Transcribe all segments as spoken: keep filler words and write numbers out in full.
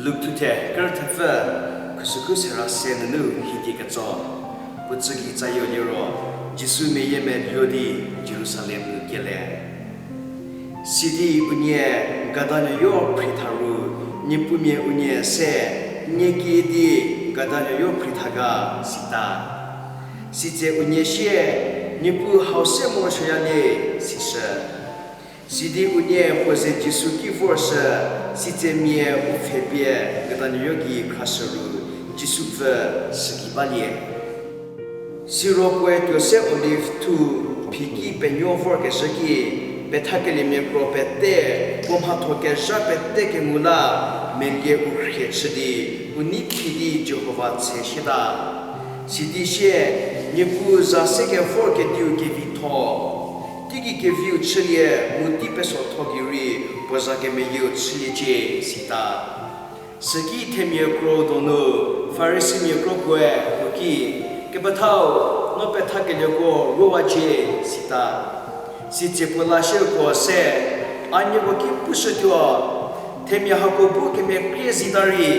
Luk thuthe kerü thepfü, khusükhu sera se nunu hiedie ketso. Puo tsügei tsayo liro, Jisu meyiemeluo di Jerusalem nu kele. Sidi unie gadanuoyo phritha ru, niepumia unie se, nie kiüdi gadanuoyo phritha ga, sita. Sitse unie sie, Niepuu hau se morosuoyalie, sishü. Sidi unie puo ze Jisu ki vorshü, sitse mia u pfhepie gadanuoyo gei khrashü ru, Jisu pfü süki balie. Siro puoe tuo se Olive thu phiki penuo vorkezhü ki, pethakeliemia kro pete, puo mhatho kezha pete kengu la, melie u rhie chü di, u nei phi di Jihova tse sieta. Sidi sie, Niepuu za se kevor kediu kevitho, teigei keviu chülie mu tei pesotho gei rei puo za kemeyieu chüliecie, sita. Süki themia kro donu Farisimia kro puoe puo ki, Kepethau, no pethakelieko ruowacie, sita. Sitse puo lashüko se, A nieko ki pushütuo, themia hako bu kemekrie zita rei,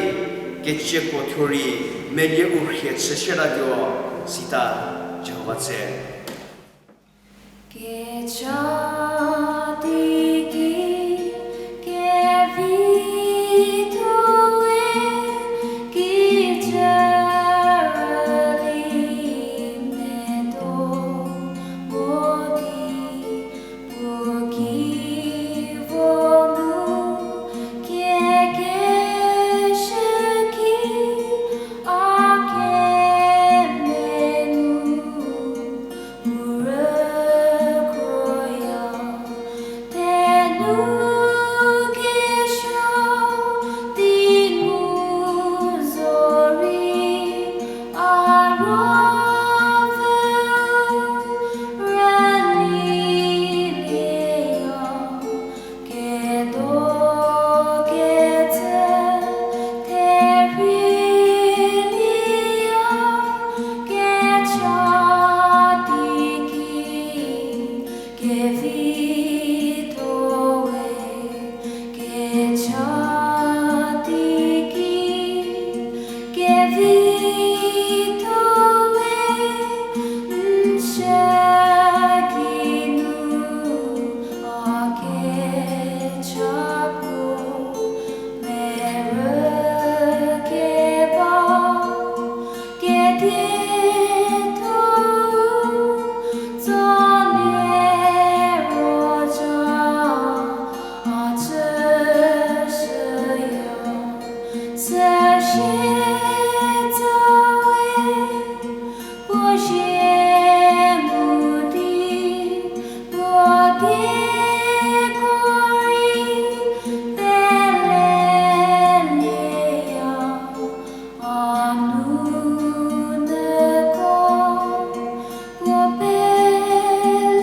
kecieko thuo rei melie u rhie chü sietatuo, sita. Jihova tse. Kecha di ki kevitho we, kijü rüli medo mo di, puo ki vo nu kekeshü ki a kemenu, puo rükroya, thenu kesuo di ngu zorei, a ruopfü rülilieya, kedo kecü therhilieya, kecha di ki kevitho we, kecha di ki kevitho we, n shü geinu a kecha puo merü keba, kedietho-u tsolie ro ja, a chüshüya, süsie tsa we, puo zie ngu di, puo dieko rei pelelieya, a nunüko puo peletuo,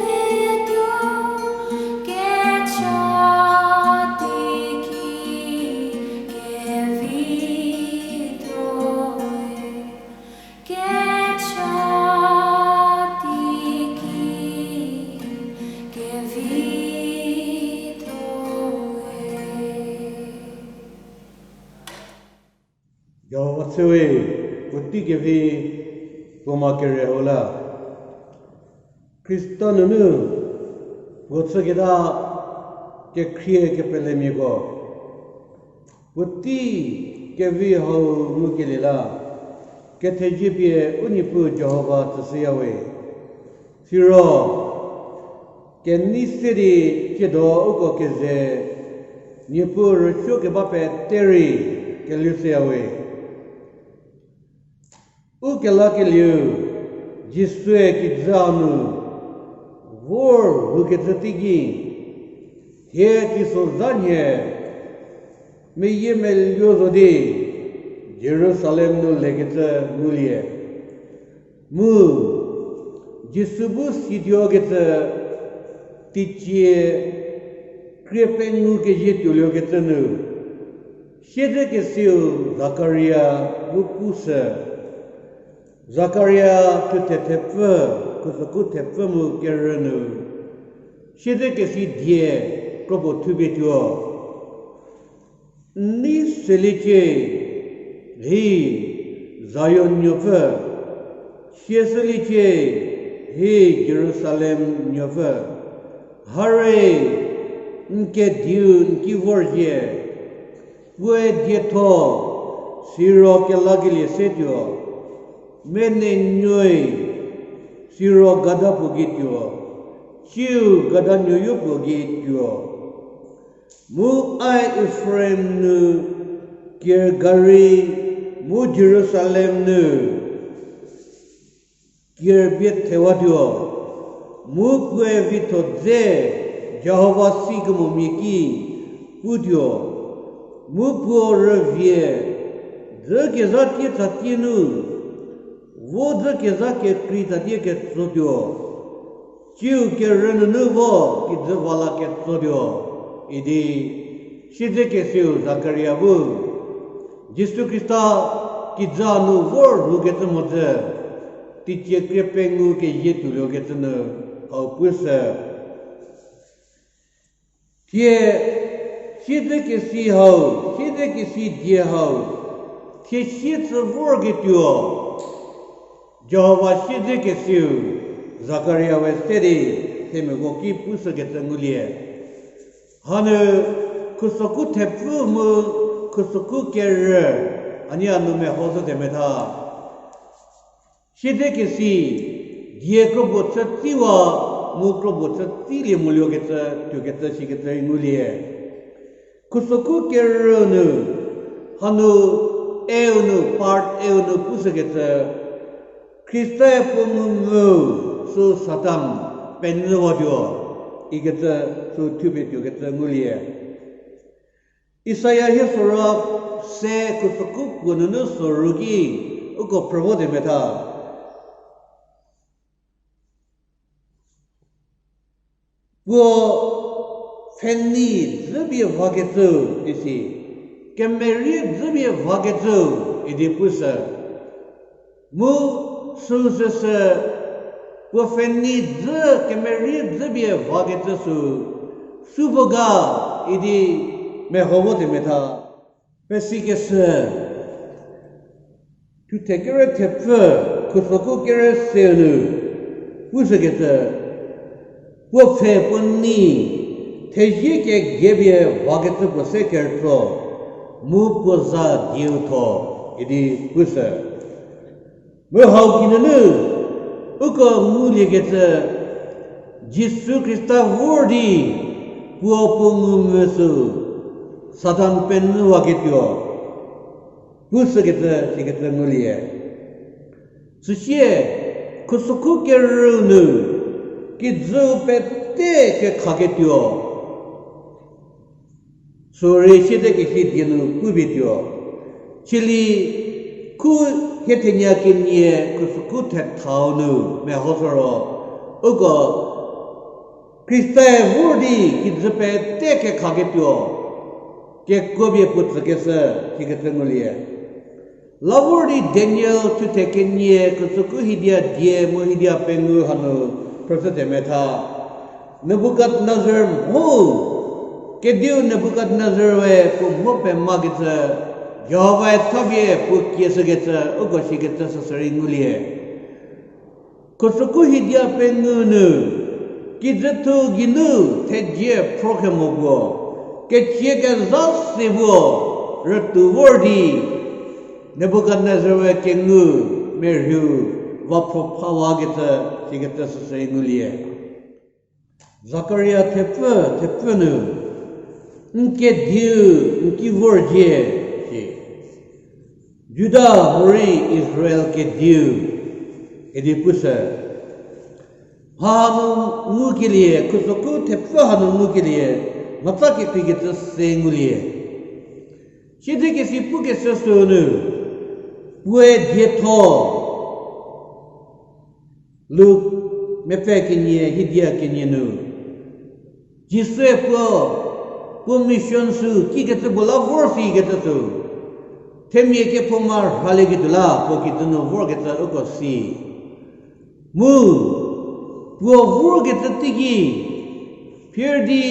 kecha di ki kevitho we, kecha di ki kevitho we. Jihova tse we, puotei kevi puo ma kere hau la. Khrista nunu puo chüketa kekhrie kepelemiako, puotei kevi hau ngukelie la, kethezie pie u Niepuu Jihova tsüshüya we. Siro, kenei se di tsiedo uko keze, Niepuu rüsuo keba pete rei kelhou shüya we. U kelakelieu, Jisue kijü hanu vor lhoukecü teiki, thie teisozha nhie meyie meluo zo di Jerusalem nu lekecü ngulie. Mu Jisu bu situokecü teicie krie pengou kezie tuoliekecü nu, siedzekesiu Zakaria bu pushü. Zakaria thuthe thepfü, khusokhu thepfü mu kerü nu, siedzekesi die kropuo thupie tuo. N nei seliecie, hi Zion nuopfü, sieshüliecie, hi Jerusalem nuopfü. Hare, n kediu n ki vorzhie, puoe dietho, siro kelakelie se tuo. Menenuoi, siro gada puo gei tuo, tsiu gada nuoyo puo gei tuo. Mu ae Efraim nu kirgari, mu Jerusalem nu kirbie thewatuo, mu puoe vitho dze Jihova sikemomia ki putuo, mu puo rüvie dzü kezha tie tsatie nu, vo dzü kezha kekrei tsatie ketsotuo, tsiu kerü nunu vo kijü va la ketsotuo, idi siedzekesiu Zakaria bu Jisu Khrista kijü nu vor rhukecü mhodzü, teicie krie pengou kezie tuoluokecü nu hau pushü. Thie siedzekesi hau, siedzekesi die hau, thie sie tsü vorketuo Jihova siedzekesiu Zakaria we se di themiako ki pushükecü ngulie. Hanu khusoku thepfü mu khusoku kerü, a nie a nu meho zhüte metha. Siedzekesi die kropuo chü tsiwa mu kropuo chü tsilie moluokecü tuokecü sikecü rei ngulie. Khusoku kerü nu, hanu eu nu, part eu nu pushükecü, Khristae puo ngumvü sü Satan penyüwatuo ikecü sü thupie tuokecü ngulie. Isaia hie sorou se khusoku puo nunu sorou ki uko phrü vote metha. Puo pfhenei dzüpie vakecü isi, kemerie dzüpie vakecü idi pushü. Mu süu süsü puo pfhenei dzü kemerie dzüpie vakecü sü, supuo ga idi meho vote metha. Pesikeshü, thuthe kere thepfü, khusoku kere seu nu pushükecü, puo pfhe puo nei thezie kegiepie vakecü puo se kerütso, mu puo za dieu tho idi pushü. Mu hau kinunu uko nguliekecü, Jisu Khrista vor di puo puo ngumvü sü Satan penyüwaketuo pushükecü sikecü ngulie. Süsie, khusoku kerü nu kijüu pete kekhaketuo sürei siedzekesi die nu pupie tuo. Chili, khu hie thenie kenie khusoku thethau nu mehoshü ro, uko Khristae vor di kijü pete kekhaketuo kekuopie puo tsükeshü sikecü ngulie. La vor di Daniel thuthe kenie khusoku hidia die mu hidia pengou hanu phrüshüte metha. Nebukadnezar mho, kediu Nebukadnezar we puo mho pemakecü, Jihovae thapie puo kieshükecü uko sikecü süsürei ngulie. Khusoku hidia pengou nu, kijüthou geinu thezie phrokhemo puo, kecie kezha se puo rütou vor di, Nebukadnezar we kengu merhiu va phro phawakecü sikecü süsürei ngulie. Zakaria thepfü, thepfü nu, n kediu, n ki vorzhie, si. Juda morei Israel kediu, idi pushü. Hanu ngukelie, khusoku thepfü hanu ngukelie, mhatsa kekreikecü se ngulie. Siedzekesi pukeshü sünu, puoe dietho, Luk mepfü kenie hidia kenie nu, Jisue puo, puo mission sü kikecü puo la vor sikecü sü, themia kephouma rhalieketuo la puo kijü nu vorkecü uko si. Mu, puo vorkecü teiki, phier di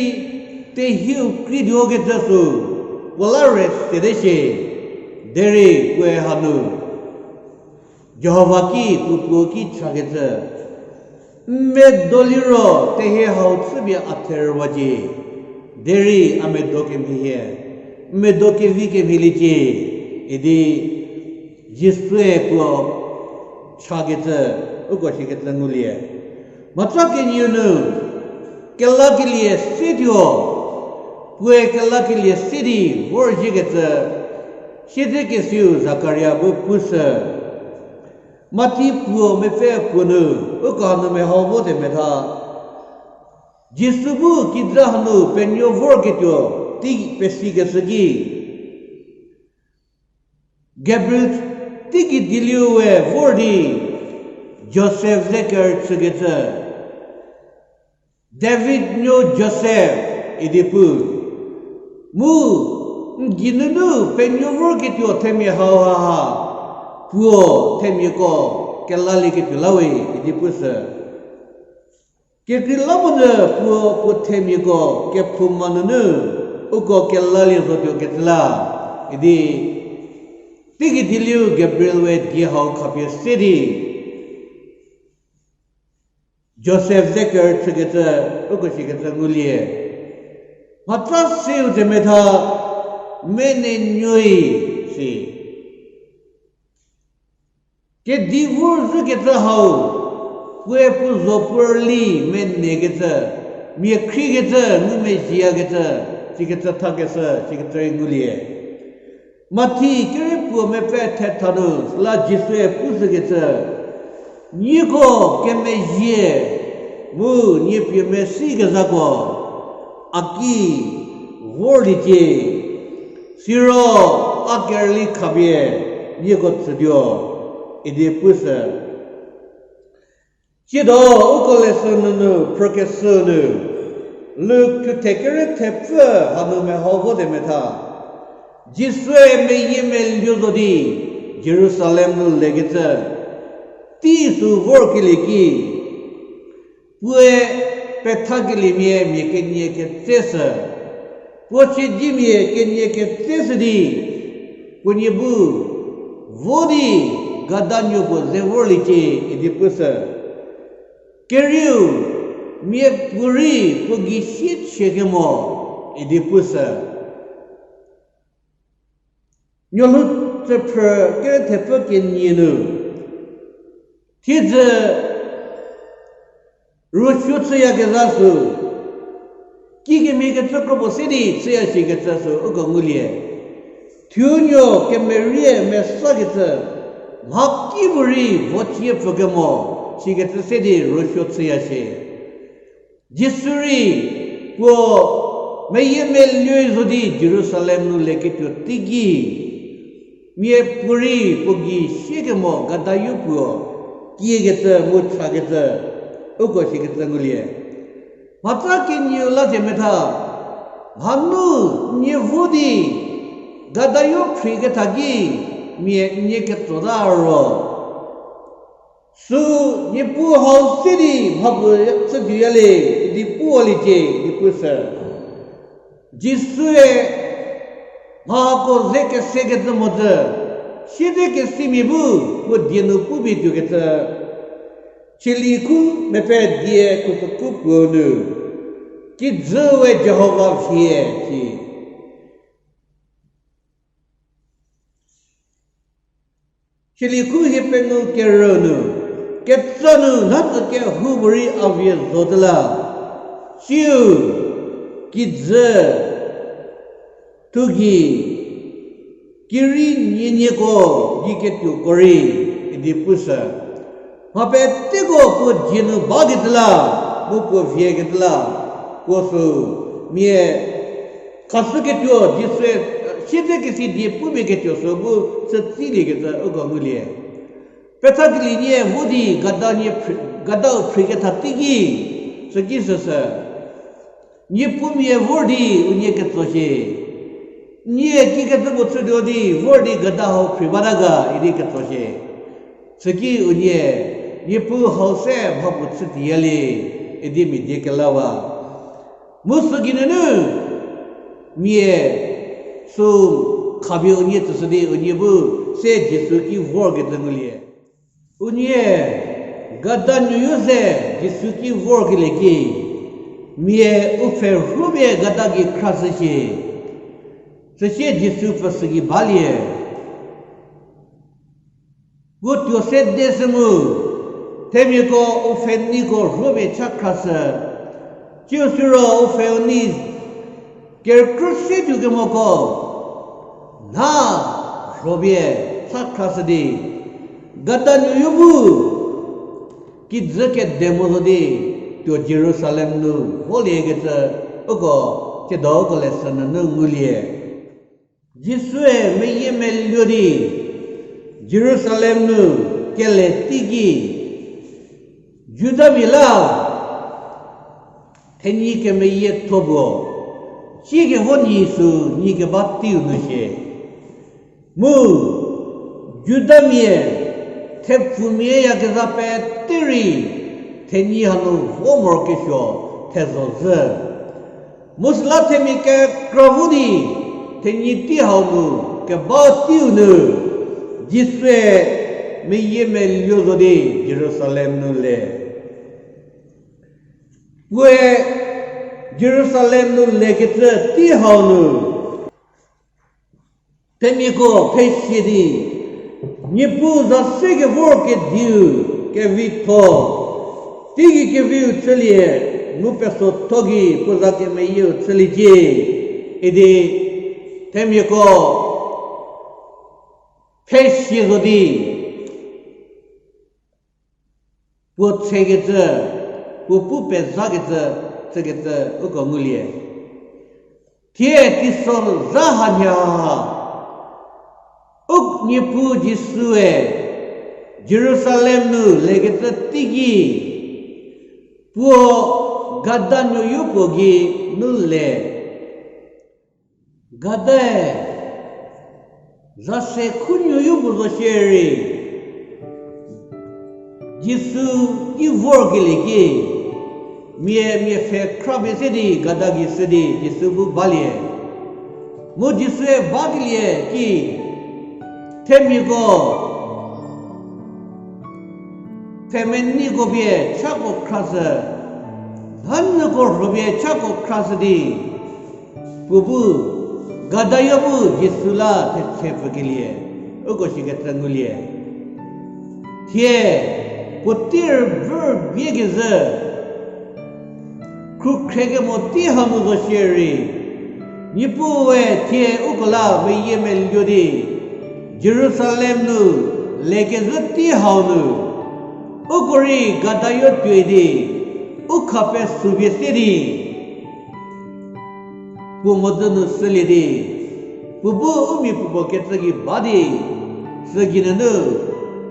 tehiu krituokecü sü, puo la rest sede shie, derei puoe hanu Jihova ki puo puo ki chakecü, n medo liro tehie hau chüpie a therüwacie, derei a medo kemhie hie, n medo kevi kemhieliecie, idi Jisue puo chakecü, uko shikecü ngulie. Mhatsa kenieu nu, kelakelie se tuo, puoe kelakelie se di vorzhiekecü, siedzekesiu Zakaria bu pushü. Mathi puo mepfü puo nu, uko hanu meho vote metha, Jisu bu kijü hanu penuo vorketuo tei pesikeshü ki, Gabriel teigei dieliu we vor di Josef ze kerüchükecü, David nuo Josef idi pu. Mu n geinunu penuo vorketuo themia hauha ha, puo themiako kelalieketuo la we idi pushü. Kekreilamonyü puo puo themiako kephouma nunu uko kelalie zotuokecü la, idi teigei dieliu Gabriel we die hau khapie se di Josef ze kerüchükecü, uko shikecü ngulie. Mhatsa seu ze metha, menenuoi si. Kedi vorzhükecü hau, puoe puo zo puo rüli menekecü, mia khriekecü, ngumezhiyakecü, sikecü thakeshü, sikecü rei ngulie. Mathi kerei puo mepfü thetha nu süla Jisue pushükecü, nieko kemezhie, mu nie pie mesikezhako, a ki vorliecie, siro a kerüli khapie nieko tsütuo, idi pushü. Tsiedo uko lesson nunu phrükeshü nu, Luk thuthe kerei thepfü hanu meho vote metha, Jisue meyiemeluo zo di Jerusalem nu lekecü, tei sü vorkelie ki, puoe pethakeliemia mia kenie ketseshü, puo siedzimia kenie ketseshü di, puo nie bu vo di gada nuo puo ze vorliecie idi pushü. Kerieu, miapuorei puo gei sie chie kemo idi pushü. Nuolhou tsüphrü kerei thepfü kenie nu, thiedzü rüsuo chüyakezha sü, kikemhie kecü kropuo se di chüya shikecü sü uko ngulie. Thuonuo kemerie mesakecü, mhakipuorei vocie pfükemo, sikecü se di rüsuo chüya shie. Jisu rei puo meyiemeluo zo di Jerusalem nu leketuo teiki, miapuorei puo gei sie kemo gadayo puo kiekecü mu chakecü, uko sikecü ngulie. Mhatsa kenieu la ze metha, mhanu nie vo di gadayo phrieketha ki mia nie ketsota ro, sü Niepuu hau se di mhapuo chütuoyalie idi puwaliecie idi pushü. Jisue mhako ze kesekecü mhodzü, siedzekesimia bu puo die nu pupie tuokecü, Tsali khu mepfü die khusükhu puo nu, kijü we Jihova vie si. Tsali khu hie pengou kerü nu, ketsa nu nhacü kehoupuorei a vie zote la, siu, kijü, thugei, kirei nienieko gei ketuoko rei, idi pushü. Mha peteko puo die nu bakecü la, mu puo viekecü la, puo sü, mia khashüketuo Jisue, siedzekesi die pupie ketuo sü bu chütsiliekecü uko ngulie. Pethakelienie vo di gada nie phri-, gadau phrieketha teiki, süki süsü, Niepumia vor di unie ketso shie. Nie kikecü puo chütuo di vor di gada hau phrie bata ga idi ketso shie. Süki unie, Niepuu hau se mhapuo chütuoyalie, idi mia die kelawa. Mu süki nunu, mia, Sü khapie unie tsüshü di unie bu se Jisu ki vorkecü ngulie. Unie gada nuoyo ze Jisu ki vorkelie ki, mia u pfhe rhopie gada gei khrashücie. Süsie Jisu pfü sü gei balie. Puo tuo se de sü mu, themiako u pfhe neiko rhopie cha khrashü. Tsiu siro u pfhe u nei kerükrü se tuokemoko nha rhopie cha khrashü di, gada nuoyo bu kijü kede mo zo di tuo Jerusalem nu voliekecü uko tsiedo uko lesson nunu ngulie. Jisue meyiemeluo di Jerusalem nu kele teiki, Judamia la thenyi kemeyietho puo, tsiekevo nyi sü nyi keba teiu nu shie. Mu Judamia thepfumia yakezha pete rei thenyi hanu vo morokesuo thezo zhü. Mu süla themia kekra vo di thenyi tei hau nu keba teiu nu Jisue meyiemeluo zo di Jerusalem nu le. Puoe Jerusalem nu lekecü tei hau nu themiako phesie di, Niepuu za se kevor kediu kevitho, teigei keviu chülie, mu pesotho gei puo za kemeyieu chüliecie, idi themiako phesie zo di puo tshekecü, puo pu pezhakecü, chükecü uko ngulie. Thie teisozha hanie ha, u Niepuu Jisue Jerusalem nu lekecü teiki, puo gada nuoyo puo gei nu le. Gadae za se khunuoyo puo zo shierei, Jisu ki vorkelie ki, mia mia pfhe khrapie se di gada gei shü di Jisu bu balie. Mu Jisue bakelie ki, themiako pfhemeneiko pie chako khrashü, lhanyüko rhopie chako khrashü di, puo bu, gadayo bu Jisu la thetse pfükelie, uko shikecü ngulie. Thie, puotei rüvü rübie kezhü, khrükhrie kemo tei hanu zo shierei, Niepuue thie uko la meyiemeluo di, Jerusalem nu lekezhü tei hau nu, uko rei gadayo tuoi di, u kha pesupie se di, puo mhodzü nu shülie di, puo bu u mia puopuo kecü gei ba di, sü geinunu,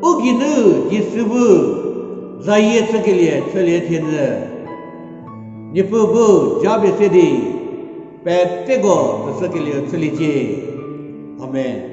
u geinu Jisu bu zayie chükelie chülie thie nyü. Niepuu bu japie se di, peteko tsüshükelieu chüliecie. Amen.